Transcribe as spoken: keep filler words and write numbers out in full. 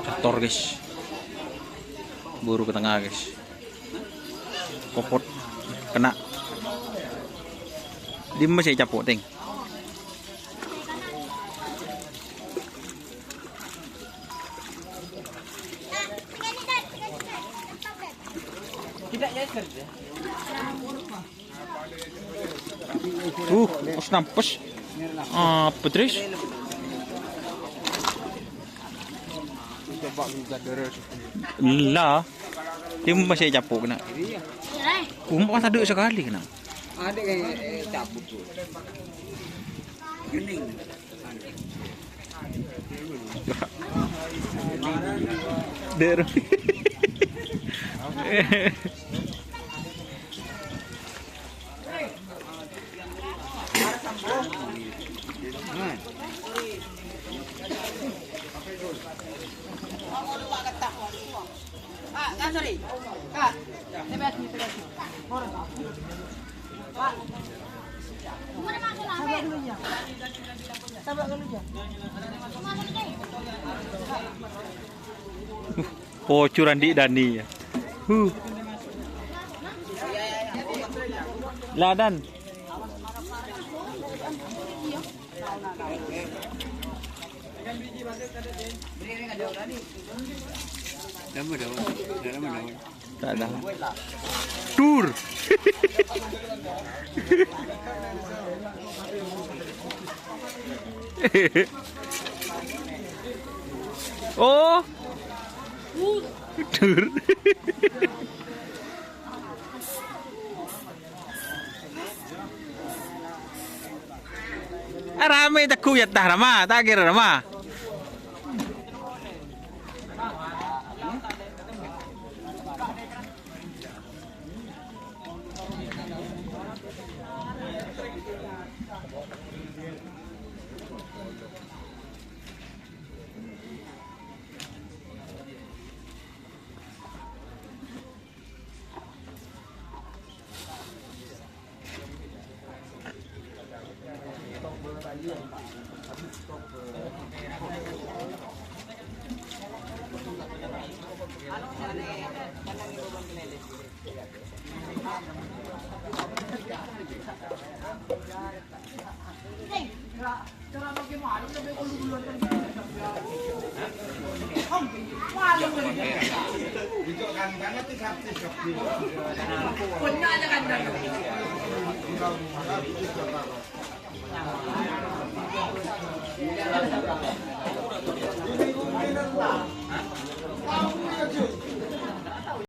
Tor, guys. Buru ka tengnga, guys. Kopot. Kena. Dimma sè ècapo', Tèng? Uh, os nampes. Apa terus? Lah, dia masih capuk kena. Kumpul tadi sekali kena. Ada yang, eh, cabut tuh. Gening. Der. Pocuran di' Dani, ya. Huh. Ladan. Nama daun? Nama daun? Tak ada. Dur. Oh. Dur. Ah, rame teggu ya tah, Rama, tak kira, Rama.